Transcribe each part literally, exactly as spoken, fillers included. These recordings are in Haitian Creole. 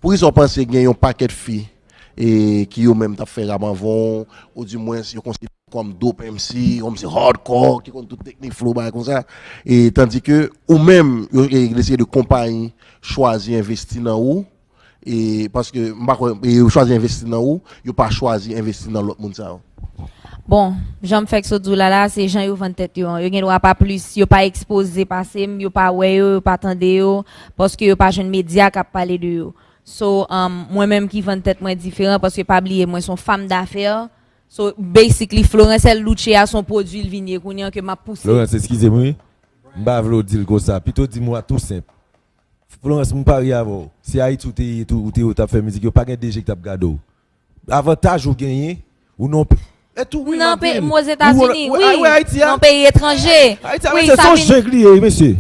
Poukisa w panse gen yon pakèt fi e ki yo menm t ap fè rap anvan w, oudimwens yo konsidere w kòm dope M C, kòm se hardcore, ki konn tout teknik flow, bagay konsa. E tandike ou menm, yo, e, lesye de konpayi chwazi envesti nan ou, e paske m pa kwè, e yo chwazi envesti nan ou, yo pa chwazi envesti nan lòt moun sa yo. Bon, jan m fèk sot di w la la, se jan yo vann tèt yo an. Yo gen dwa pa plis, yo pa ekspoze pase m, yo pa wè yo, yo pa tande yo, paske yo pa jwenn medya k ap pale de yo. So, um, mwen menm ki vann tèt mwen diferan, paske pa bliye, mwen se yon fanm dafè. So, basically, Florence El Duce a se yon pwodui l vin ye kounye an ke m ap pouse. Florence, eskize m wi. M pa vle w di l konsa. Pito di m w a tou senp. Florence, m parye avè w. Si Ayiti w te ye tou, ou te ou t ap fè mizik, yo pa gen D J ki t ap gade w. Avantaj ou genyen, ou nan yon pe- e tou wi, Nan m ap di pe- l. Ozetazini, Ou- wi. ah, wi, Ayiti a? Nan peyi etranje. Ayiti a, Wi, mesye, sa se yon vin- jeng li ye, mesye.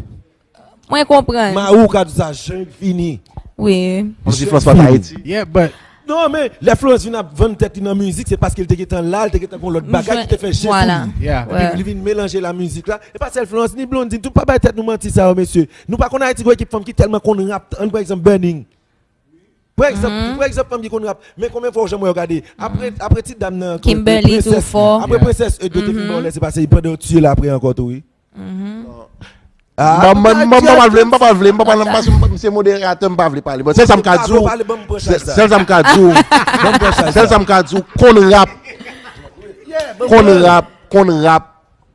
Mwen konprann. Mari w ka di sa, jeng fini. Wi. Yon difrans ant Ayiti. Yeah, but Non, men lè Florence vin ap vann tèt li nan mizik, se paske l te gentan la, l te gentan gon lòt bagay ki te fè je sou Vwala. li. Yeah. Epi li vin melanje la mizik la. E pa sèl Florence, ni Blondine, tout pa bay tèt nou manti sa yo, mesye. Nou pa konn Ayiti gon ekip fanm ki tèlman konn rap, ann pa egzanp Burning. Pa egzanp, pa egzanp fanm ki konn rap, men konbyen fwa w janm wè yo gade? Apre, apre ti dam nan, Kimberly tou Princess, fò. Apre Princess, e, de te fin ba w lè, se pase, pandan yo tiye la apre ankò tou, wi. M pa- m pa- m pa- m pa vle, m pa pa vle, m pa pa, m pa- se modérateur, m pa vle pale. Bon, sèl sa m ka di w, Pale, ban m pran chaj sa. sèl sa m ka di w, Ban m pran chaj sèl sa. Sa m ka di w, konn rap, konn rap, konn rap,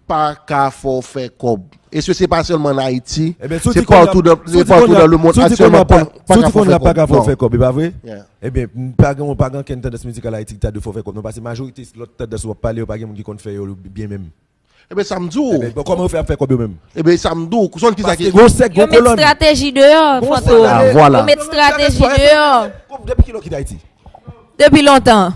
pa ka fè w fè kòb. E se, se pa sèlman an Ayiti, Ebyen, si w se di konn rap, patou nan, si w se di konn patou nan rap, le mond si w di konn aktyèlman, rap pa- pa, pa si w ka di fè w konn fè rap pa ka fè w kòb. fè Non. kòb, e pa vre? Yeah. Ebyen, m pa gen, pa gen ankenn tandans mizikal Ayiti ki ta dwe fè w fè kòb. Non, paske majorite lòt tandans w ap pale yo, pa gen moun ki konn fè yo byen menm. Ebyen, sa m di w. Ebyen, bon, kòman yo fè ap fè kòb yo menm? Ebyen, sa m di w. Sonn kisa Paske ki. gon sèk, Yo gon met kolòn. Strateji deyò, Gon Fantom. sèk. Ah, vwala. Yo met Strateji deyò. Depi kilè w kite Ayiti? Depi lontan.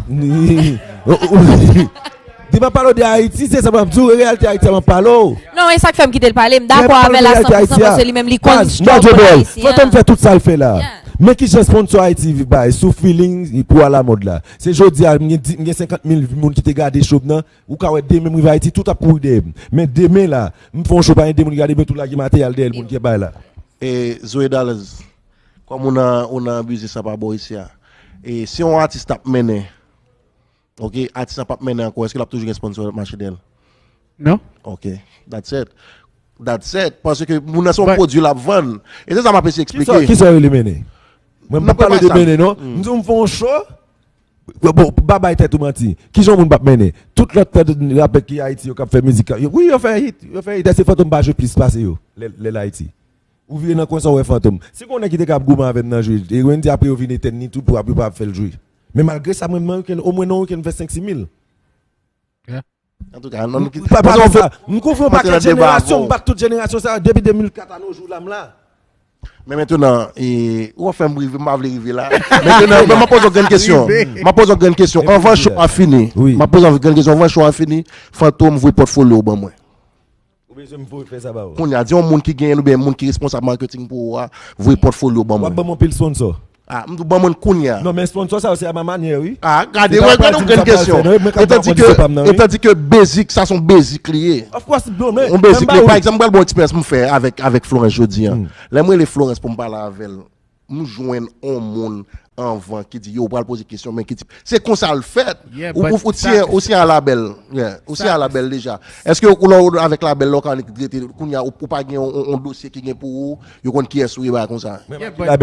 Di m ap pale w de Ayiti, se sa m ap di w, reyalite Ayiti a m ap pale w. Non, e sa k fè m kite l pale. M dakò avè l a san pou san paske li menm li konn struggle ayisyen. Fantom fè tout sa l fè la. Yeah. Men kijan sponsò Ayiti viv bay sou feeling pou alamòd la. Se jodi a, m gen di- m gen senkant mil moun ki te gade show m nan. Ou ka wè demen m rive Ayiti, tout ap kouri dèyè m. Men demen la, m fè yon show, pa gen de moun ki gade, men tou lage materyal dèyè l, moun ki bay la. E Zoe Dallas, kòm ou nan, ou nan biznis sa pa bò isi a, e si yon atis t ap mennen, ok, atis la p ap mennen ankò, èske l ap toujou gen sponsor k ap mache dèyè l? Non. Ok, that's it. That's it. Paske moun nan se yon But- pwodui l ap vann. E se sa m ap eseye Kisa eksplike. kisa yo rele mennen? Mwen m Non, pa pale pa de sa. Mennen, non. M di w m fè yon show. Bon, pa bay tèt ou manti. Kijan yon moun p ap mennen? Tout lòt rapè ki Ayiti yo k ap fè mizik. Yo- Wi, yo fè hit. Yo fè hit. Èske Fantom pa jwe plis pase yo? Lè lè l Ayiti. Ou vire nan kwen sa, ou wè Fantom. Si gen yon nèg ki te ka ap goumen avè m nan jwe, e Wendy apre yo vin etèn li tou pou ap yo pa ap fè l jwe. Men malgre sa, mwen, mwen, omwen nan weekend m fè senk sis mil. Antouka, nan nou ki. M pa pale sa. M kouvri yon Antre pakèt nan deba jenerasyon, avè m bat tout jenerasyon sa yo depi de mil kat a nos jours la, m la. Men mentnan, e, ou ap fè m rive, m pa vle rive la. Mentnan, men m ap poze yon grenn kesyon. M ap poze yon grenn kesyon. Anvan show a fini, Wi. M ap poze yon grenn kesyon. Anvan show a fini, Fantom voye pòtfolyo w ban mwen. Ou bezwen m voye fè sa ba ou? Kounye a, di yon moun ki genyen oubyen moun ki responsab marketing pou ou a, voye pòtfolyo w ban W ap mwen. ban m anpil sponsor. Ah, m di w ban mwen kounye a. Non, men sponsor sa yo, se a ma manyè, wi. Ah, gade, Se pa gade yon di grenn sa pral kesyon. fè, non, mwen k ap Etandiske, fè pa m nan, wi. Etandiske basic, sa se yon basic li ye. Of course, bro, men Yon basic men li ye. ba Pa ou. Egzanp, m pral ba w eksperyans m fè avèk, avèk Florence jodi a. Lè m rele Florence pou m pale avè l, m jwenn yon moun anvan ki di, yo, w pral poze kesyon, men ki di, se konsa l fèt. Yeah, Ou, but ou, ou sa- tiye, ou tiye a labèl. Yeah, ou tiye a labèl deja. Èske ou lè w avèk labèl la, ou ka rete, kounye a, ou, ou pa gen yon, yon, yon dosye ki gen pou ou, yo konn kiyès ou ye, bagay konsa. Yeah, Ki but labèl